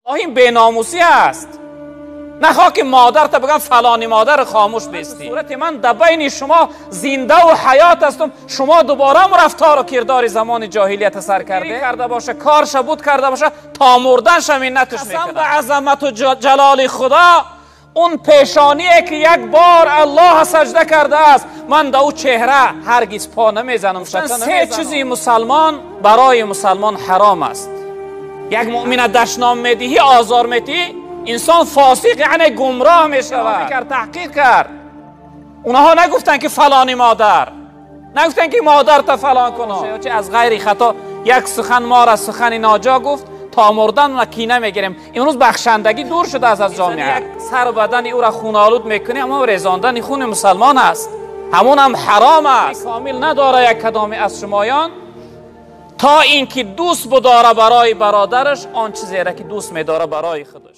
این بیناموسی است. نخواه که مادر تا بگم فلانی مادر خاموش بیستی. صورت من در بین شما زنده و حیات هستم، شما دوباره رفتار و کردار زمان جاهلیت سر کرده باشه، کارش بود کرده باشه، تا مردنش منتش میکنه. به عظمت و جلال خدا اون پیشانیه که یک بار الله سجده کرده است، من در او چهره هرگز پا نمیزنم. سه چیزی مسلمان برای مسلمان حرام است. یک مؤمن دشنام میدهی، آزار میدهی، انسان فاسق یعنی گمراه میشود. تحقیق کرد، اونها نگفتن که فلانی مادر، نگفتن که مادر تا فلان کنه. چه از غیر خطا یک سخن ما را سخن ناجا گفت، تا مردن و کینه میگیریم. امروز بخشندگی دور شده از جامعه. یک سر بدن او را خون آلود میکنه، اما ریزاندن خون مسلمان است، همون هم حرام است. کامل نداره یک کدامی از شمایان تا اینکه دوست بداره برای برادرش آن چیزی را که دوست میداره برای خودش.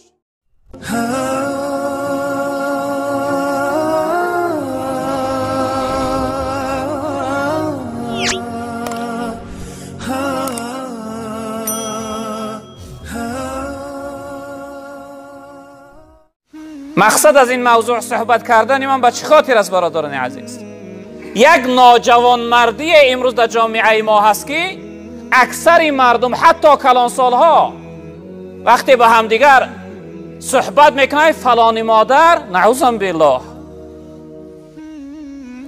مقصد از این موضوع صحبت کردن من به چه خاطر است برادران عزیز؟ یک ناجوانمردی امروز در جامعه ما هست که اکثر مردم حتی کلانسالها وقتی به همدیگر صحبت میکنه فلانی مادر، نعوذ بالله،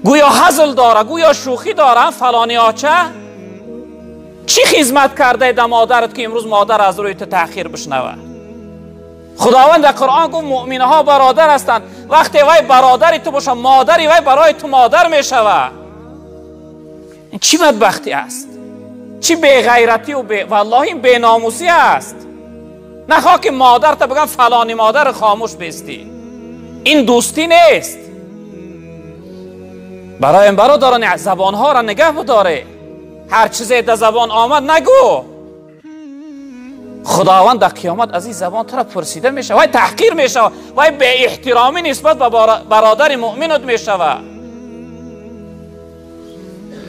گویا هزل داره، گویا شوخی داره، فلانی آچه چی خدمت کرده در مادرت که امروز مادر از روی تو تأخیر بشنوه؟ خداوند در قرآن گفت مؤمنها ها برادر هستند. وقتی وای برادری تو باشه، مادری وای برای تو مادر میشوه. این چی بدبختی است؟ چی بیغیرتی و والله این بیناموسی است. نخواه که مادر تا بگم فلانی مادر خاموش بیستی، این دوستی نیست. برای این برادران زبانها را نگه بداره، هر چیزی در زبان آمد نگو. خداوند در قیامت از این زبان تو را پرسیده میشه، وای تحقیر میشه، وای به احترامی نسبت به برادر مؤمنت میشه.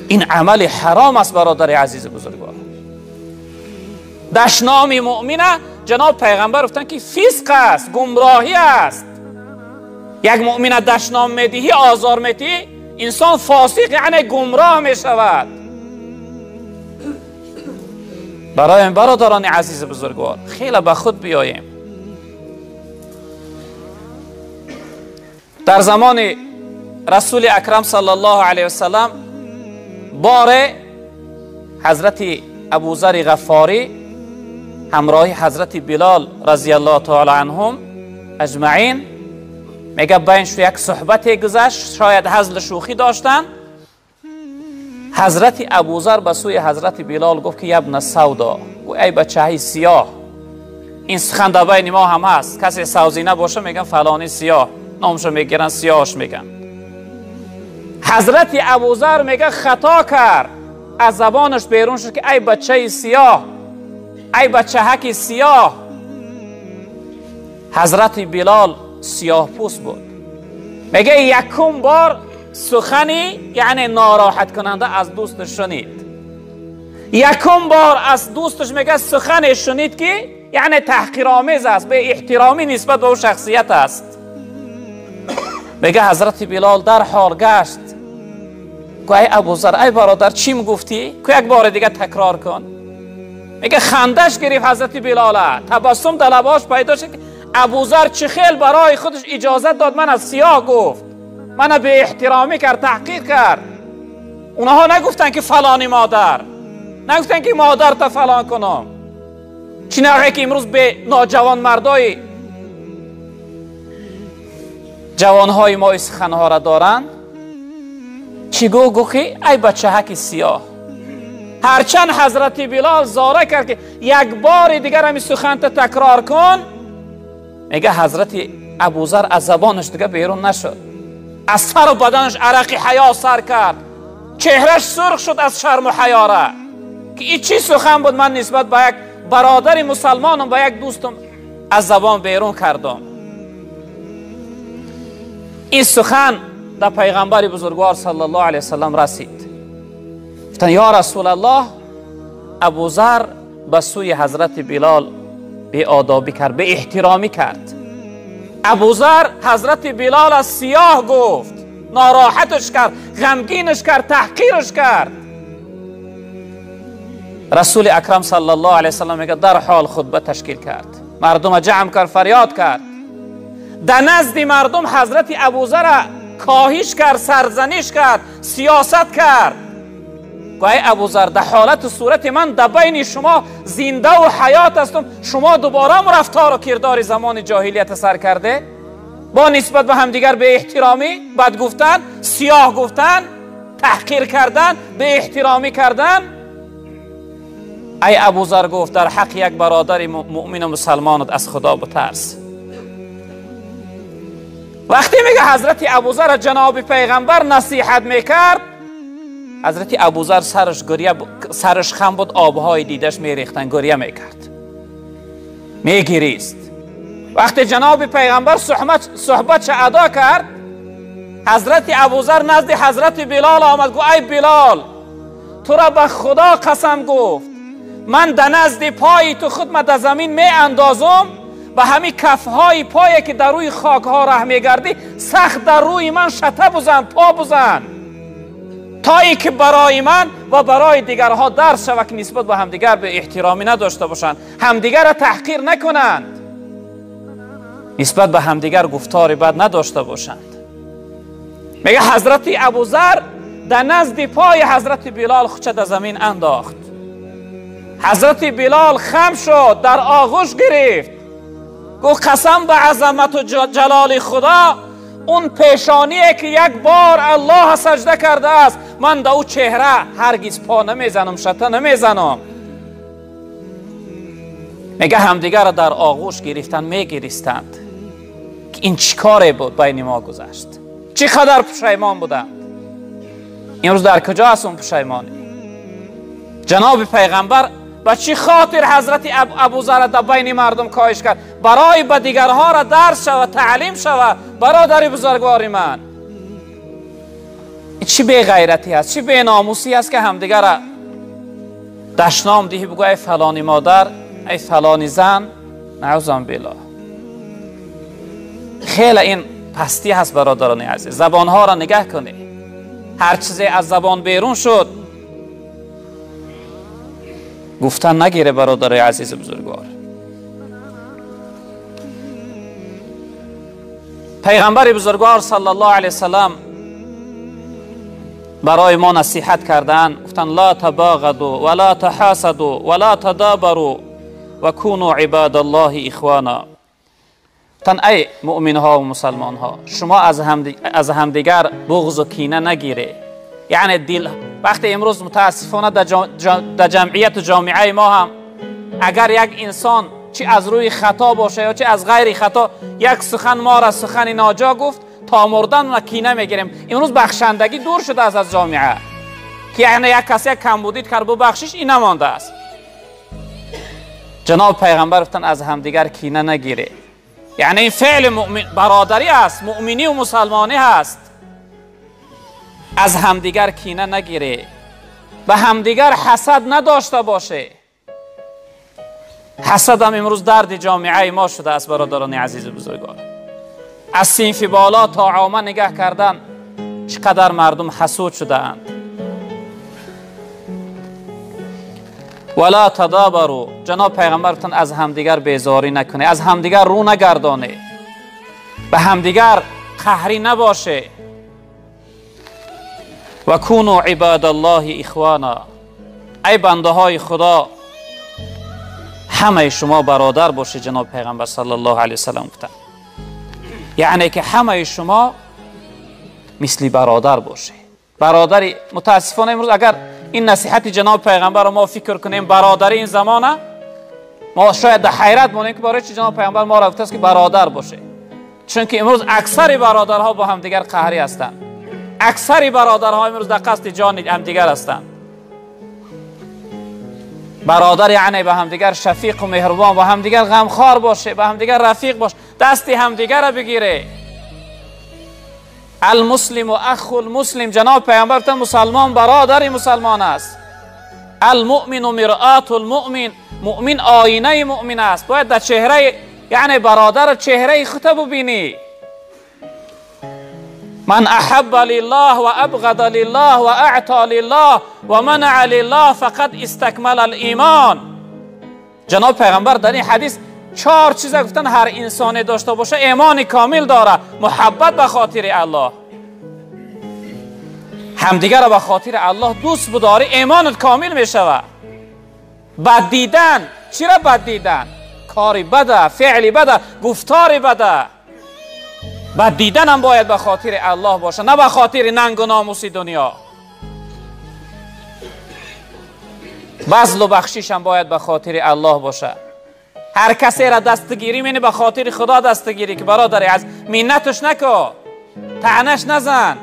این عمل حرام است برادر عزیز بزرگوار. دشنام مؤمنه جناب پیغمبر گفتن که فسق است، گمراهی است. یک مؤمن دشنام میدهی، آزار میدهی، انسان فاسق یعنی گمراه میشود. برای برادران عزیز بزرگوار خیلی به خود بیاییم. در زمان رسول اکرم صلی الله علیه وسلم بار حضرت ابوذر غفاری همراه حضرت بلال رضی الله تعالی عنهم اجمعین میگه بینش یک صحبت گذشت، شاید هزل شوخی داشتن. حضرت ابوذر به سوی حضرت بلال گفت که ابن سودا، و ای بچه سیاه. این سخن در بین ما هم هست، کسی سوزی نباشه میگن فلانی سیاه، نامشو میگیرن سیاهش میگن. حضرت ابوذر میگه خطا کرد، از زبانش بیرون شد که ای بچه سیاه، ای بچه هک سیاه. حضرت بلال سیاه پوست بود. میگه یکم بار سخنی یعنی ناراحت کننده از دوستش شنید. یکم بار از دوستش میگه سخنی شنید که یعنی تحقیرآمیز است، به احترامی نسبت به او شخصیت است. میگه حضرت بلال در حال گشت، گفت ای ابوذر، ای برادر چی میگفتی؟ که یک بار دیگه تکرار کن. میگه خندش گرفت حضرت بلال، تبسم در لباش پیدا شد که ابوذر چه خیل برای خودش اجازه داد من از سیاه گفت، من به احترامی کرد، تحقیر کرد. اونها نگفتن که فلانی مادر، نگفتن که مادر تا فلان کنم. چی نوعی که امروز به ناجوان مردای جوانهای ما سخنها را دارند. چی گو که ای بچه هک سیاه. هرچند حضرت بلال زاره کرد که یک بار دیگر همی سخن تکرار کن، میگه حضرت ابوذر از زبانش دیگه بیرون نشد، از سر و بدنش عرق حیا سر کرد، چهرش سرخ شد از شرم و حیا را که این چی سخن بود من نسبت به یک برادر مسلمانم، به یک دوستم از زبان بیرون کردم. این سخن در پیغمبر بزرگوار صلی الله علیه وسلم رسید. گفتن یا رسول الله، ابوذر به سوی حضرت بلال بی‌آدابی کرد، به احترامی کرد. ابوذر حضرت بلال از سیاه گفت، ناراحتش کرد، غمگینش کرد، تحقیرش کرد. رسول اکرم صلی الله علیه وسلم میگه در حال خطبه تشکیل کرد، مردم جمع کرد، فریاد کرد. در نزد مردم حضرت ابوذر کاهش کرد، سرزنش کرد، سیاست کرد. گوی ابوذر در حالت صورت من در بین شما زنده و حیات هستم، شما دوباره رفتار و کردار زمان جاهلیت سر کرده با نسبت به همدیگر به احترامی بد گفتن، سیاه گفتن، تحقیر کردن، به احترامی کردن. ای ابوذر گفت در حق یک برادر مؤمن و مسلمانت از خدا بترس. وقتی میگه حضرت ابوذر جناب پیغمبر نصیحت میکرد، حضرت ابوذر سرش گریه، سرش خم بود، آبهای دیدش میریختن، گریه میکرد، میگریست. وقتی جناب پیغمبر صحبتش ادا کرد، حضرت ابوذر نزد حضرت بلال آمد، گفت ای بلال تو را به خدا قسم گفت من در نزد پای تو خود من در زمین می اندازم، به همین کفهای پایی که در روی خاک ها ره میگردی سخت در روی من شته بزن، پا بزن، تا ای که برای من و برای دیگرها درس شود که نسبت به همدیگر به احترامی نداشته باشند، همدیگر را تحقیر نکنند، نسبت به همدیگر گفتار بد نداشته باشند. میگه حضرت ابوذر در نزد پای حضرت بلال خودش در زمین انداخت. حضرت بلال خم شد، در آغوش گرفت، گفت قسم به عظمت و جلال خدا، اون پیشانیه که یک بار الله سجده کرده است، من در او چهره هرگز پا نمیزنم، شته نمیزنم. میگه همدیگر را در آغوش گرفتن، میگریستند که این چیکاره بود بین ما گذشت، چقدر پشیمان بودند. امروز در کجا است اون پشیمانی؟ جناب پیغمبر به چی خاطر حضرت ابوذر در بین مردم کاهش کرد؟ برای به دیگرها را درس شود، تعلیم شود. برادر بزرگوار من، چی بی غیرتی است، چی بی ناموسی است که همدیگر را دشنام دهی، بگو ای فلانی مادر، ای فلانی زن، نعوذ بالله. خیلی این پستی هست برادران عزیز. زبانها را نگه کنی، هر چیزی از زبان بیرون شد گفتن نگیره برادر عزیز بزرگوار. پیغمبر بزرگوار صلی الله علیه وسلم برای ما نصیحت کردن، گفتن لا تباغضوا ولا تحاسدوا ولا تدابروا وكونوا عباد الله اخوانا. گفتن ای مؤمن ها و مسلمان ها، شما از همدیگر بغض و کینه نگیره. یعنی دل وقتی امروز متاسفانه در جمعیت و جامعه ما هم اگر یک انسان چی از روی خطا باشه یا چی از غیر خطا یک سخن ما را سخن ناجا گفت، تا مردن و کینه میگیریم. امروز بخشندگی دور شده از جامعه، که یعنی یک کسی یک کمبودی کرد بخشش این نمانده است. جناب پیغمبر گفتن از همدیگر کینه نگیره. یعنی این فعل مؤمن برادری است، مؤمنی و مسلمانی هست. از همدیگر کینه نگیره، به همدیگر حسد نداشته باشه. حسد هم امروز درد جامعه ما شده است برادران عزیز بزرگوار. از صنف بالا تا عامه نگه کردن چقدر مردم حسود شده اند. ولا تدابروا، جناب پیغمبر گفتن از همدیگر بیزاری نکنه، از همدیگر رو نگردانه، به همدیگر قهری نباشه. و کونوا عباد الله اخوانا، ای بنده های خدا همه شما برادر باشید. جناب پیغمبر صلی الله علیه وسلم گفتن یعنی که همه شما مثل برادر باشه. برادری متاسفانه امروز اگر این نصیحت جناب پیغمبر رو ما فکر کنیم، برادری این زمانه ما شاید در حیرت مونیم که برای چی جناب پیغمبر ما را گفته است که برادر باشه، چون که امروز اکثر برادرها با همدیگر قهری هستند. اکثر برادرها امروز در قصد جان همدیگر هستند. برادر یعنی به همدیگر شفیق و مهربان، با همدیگر غمخوار باشه، به همدیگر رفیق باشه، دست همدیگر را بگیره. المسلم و اخو المسلم، جناب پیامبر گفتن مسلمان برادر مسلمان است. المؤمن مرآة المؤمن، مؤمن آینه مؤمن است. باید در چهره یعنی برادر چهره خود ببینی. من احب لله و ابغض لله و اعطى لله و منع لله فقد استکمل الایمان. جناب پیغمبر در این حدیث 4 چیز گفتن هر انسانی داشته باشه ایمان کامل داره. محبت به خاطر الله، همدیگر را به خاطر الله دوست بداری ایمانت کامل میشوه. بد دیدن، چرا بد دیدن؟ کاری بده، فعلی بده، گفتاری بده. بد دیدن هم باید به خاطر الله باشه، نه به خاطر ننگ و ناموس دنیا. بذل و بخشش هم باید به خاطر الله باشه. هر کسی را دستگیری مینی به خاطر خدا دستگیری که برادر از منتش نکن، طعنش نزن.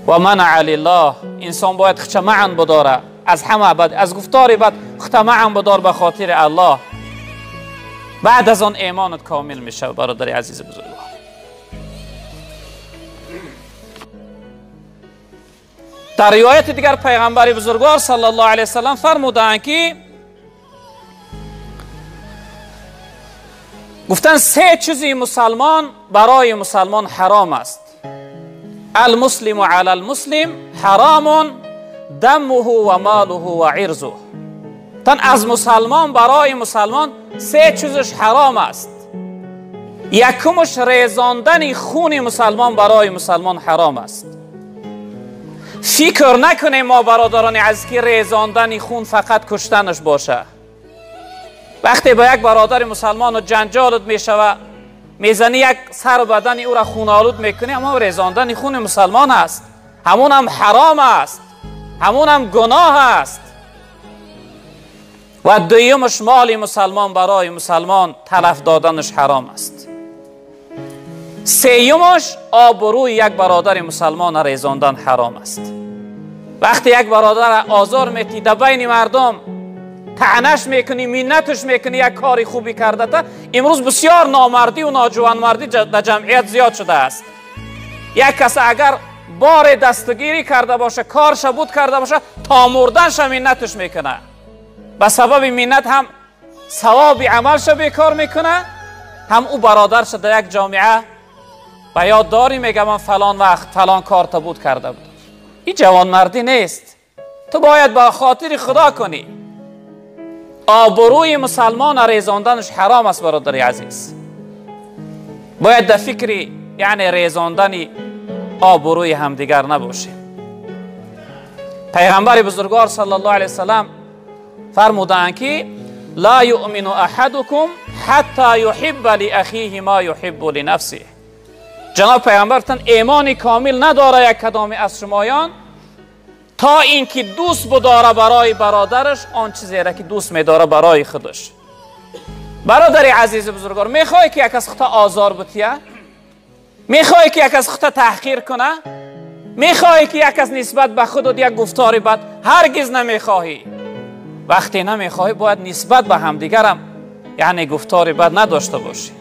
و منع لله، انسان باید خودش معن بداره از همه بد، از گفتار بد خودت معن بدار به خاطر الله. بعد از آن ایمانت کامل میشه برادر عزیز بزرگوار. در روایت دیگر پیغمبر بزرگوار صلی الله علیه وسلم فرمودند که گفتن 3 چیزی مسلمان برای مسلمان حرام است. المسلم علی المسلم حرام دمه و ماله و عرضه. تن از مسلمان برای مسلمان 3 چیزش حرام است. یکمش ریزاندن خون مسلمان برای مسلمان حرام است. فکر نکنیم ما برادران عزیز که ریزاندن خون فقط کشتنش باشه. وقتی با یک برادر مسلمان و جنجالت میشوه، میزنی یک سر بدن او را خون آلود میکنی، اما ریزاندن خون مسلمان است، همون هم حرام است، همون هم گناه است. و دویمش مال مسلمان برای مسلمان تلف دادنش حرام است. سیومش آبروی یک برادر مسلمان ریزاندن حرام است. وقتی یک برادر آزار میتی در بین مردم، طعنش میکنی، منتش میکنی، یک کاری خوبی کرده تا امروز بسیار نامردی و ناجوانمردی در جمعیت زیاد شده است. یک کس اگر بار دستگیری کرده باشه، کارش بود کرده باشه، تا مردنش منتش میکنه. به سبب منت هم ثواب عملش بیکار میکنه، هم او برادرش در یک جامعه به یاد داری میگه من فلان وقت فلان کار تا بود کرده بود. این جوانمردی نیست. تو باید با خاطر خدا کنی. آبروی مسلمان ریزاندنش حرام است برادر عزیز. باید در فکر یعنی ریزاندن آبروی همدیگر نباشیم. پیغمبر بزرگوار صلی الله علیه وسلم فرمودند که لا یؤمن احدکم حتی یحب لاخیه ما یحب لنفسه. جناب پیغمبر گفتند ایمان کامل نداره یک کدام از شمایان تا اینکه دوست بداره برای برادرش آن چیزی را که دوست میداره برای خودش. برادر عزیز بزرگوار، میخوای که یک از خودت آزار بتیه؟ میخوای که یک از خودت تحقیر کنه؟ میخوای که یک از نسبت به خودت یک گفتار بد؟ هرگز نمیخواهی. وقتی نمیخواهی باید نسبت به همدیگرم یعنی گفتار بد نداشته باشی.